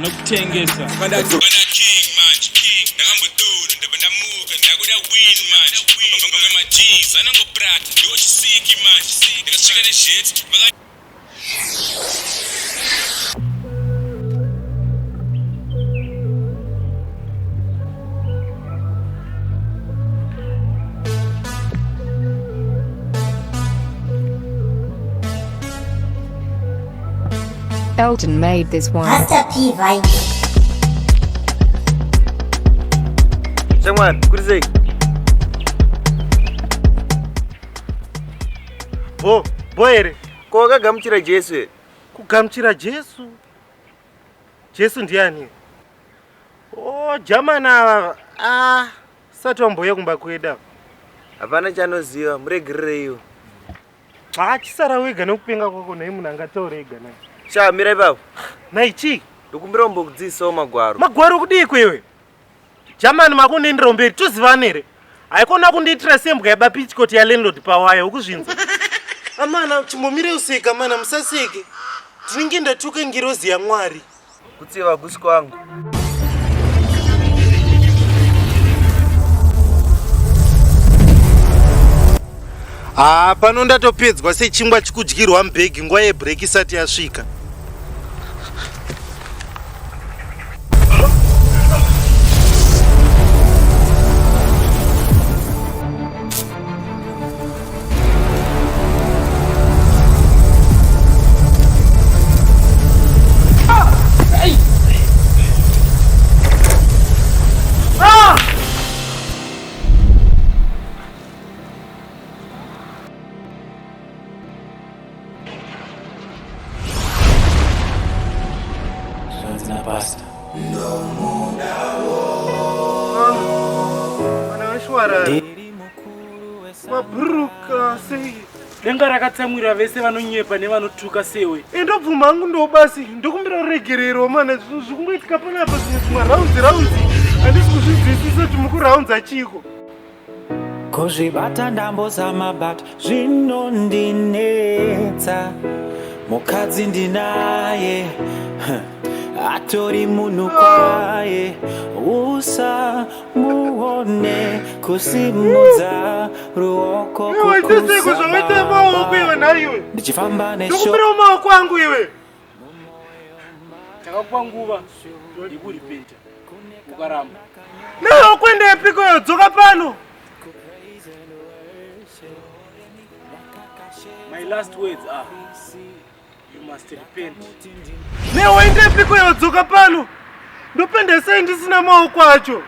Nokutengesa. King manje ndakambodura ndabva ndamuka ndakuda win manje mamwe maGs anongoprata ndiwo chisiki manje ndakasvika nezheti vaka Elton made this one. Pastor P Vine. Shamwari, kuri sei? Bo, bo here. Ko wakagamuchira Jesu here? Kugamuchira Jesu? Jesu ndiani? Oh, German ava. Ah, sati wambouya kumba kwedu. Hapana chanoziva, muregerereiwo. Ah, chisara wega nekupenga kwako nhai munhu angataura ega nhai. Sha, mira ipapo. Nhai chii? Ndokumbira umbokudzidzisawo magwaro. Magwaro kudii kwewe? German makundiendera mberi tozivana here? Haikona kundiitira sembwa yabapichikoti yalandlord pawaya ukuzvinzwa. Amana chimbomire useka mana musaseke. Ndinenge ndatuka ngirozi yaMwari. Kutsiva hakusi kwangu. Haa pano ndatopedzwa sechingwa chikudyirwa mubhegi nguva yebreak isati yasvika. Mabhuruka sei? Denga rakatsamwira vese vanonyepa nevanotuka sewe. Indobvuma hangu ndobasi ndokumbira ruregerero mana zvinhu zvikungoitika panapa zvimwe zvimwe raunzi raunzi handisi kuzvinzwisisa kuti mukuraunza chiiko. Kuzvibata ndambozama but zvinondinetsa mukadzi ndinaye atori munhu kwaye usamuone kusimudza ruoko Iwe sisiko zvakaita maoko iwe nhaiwe. Ndichifamba nesho Ndokumbira maoko angu iwe. Takakupa nguva yekuripenta ukaramba. Newe kuendepiko iwe dzoka pano. My last words are you must repent. Newe endepiko iwe dzoka pano. Ndopenda sei ndisina maoko acho.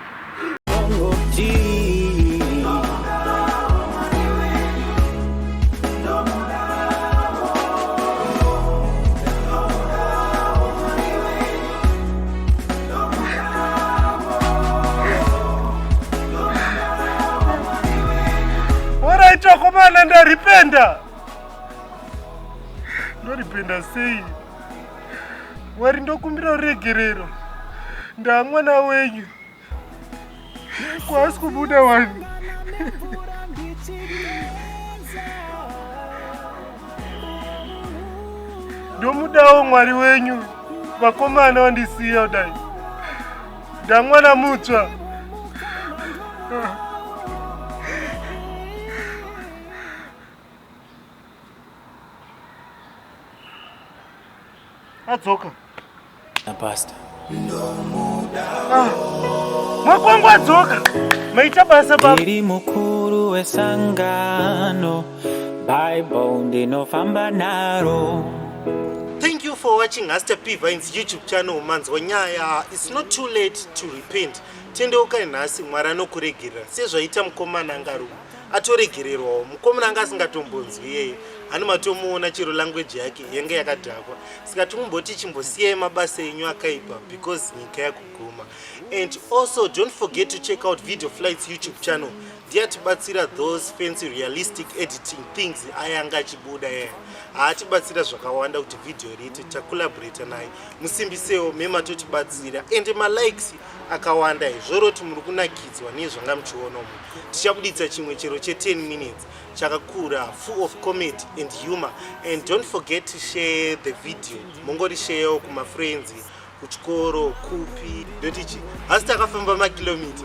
Alright, vakomana ndaripenda. Ndoripenda sei? Mwari ndokumbira ruregerero. Ndamwana wenyu. Kwasi kubuda wani. Ndomudawo Mwari wenyu. Vakomana wandisiya kudai. Ndamwana mutsva. Adzoka. Pastor. Ah. Mwakwangu adzoka. Maita basa baba. Ndiri mukuru wesangano Bible ndinofamba naro. Thank you for watching Hasta P Vines YouTube channel. Manzwa nyaya. It's not too late to repent. Tendeukai nhasi Mwari anokuregerera sezvaita mukomana angaruma. Atoregererwawo. Mukomana anga asingatombonzwi iyeye. Hani matomuona chero language yake yanga yakadhakwa. Saka tikumboti chimbosiyai mabasa enyu akaipa because nyika yakuguma. And also don't forget to check out Video Flights YouTube channel. Ndiye atibatsira those fancy realistic editing things aya anga achibuda yaya. Haatibatsira zvakawanda kuti video riite tacollaborata naye. Musimbisewo mema totibatsira and malikes akawanda zvoroti muri kunakidzwa nezvanga muchiona umu. Tichabuditsa chimwe chero che 10 minutes chakakura full of comedy and humor and don't forget to share the video. Mongori sharewo kuma friends Kuchikoro kupi? Ndoti chi? Hasi takafamba makilomita.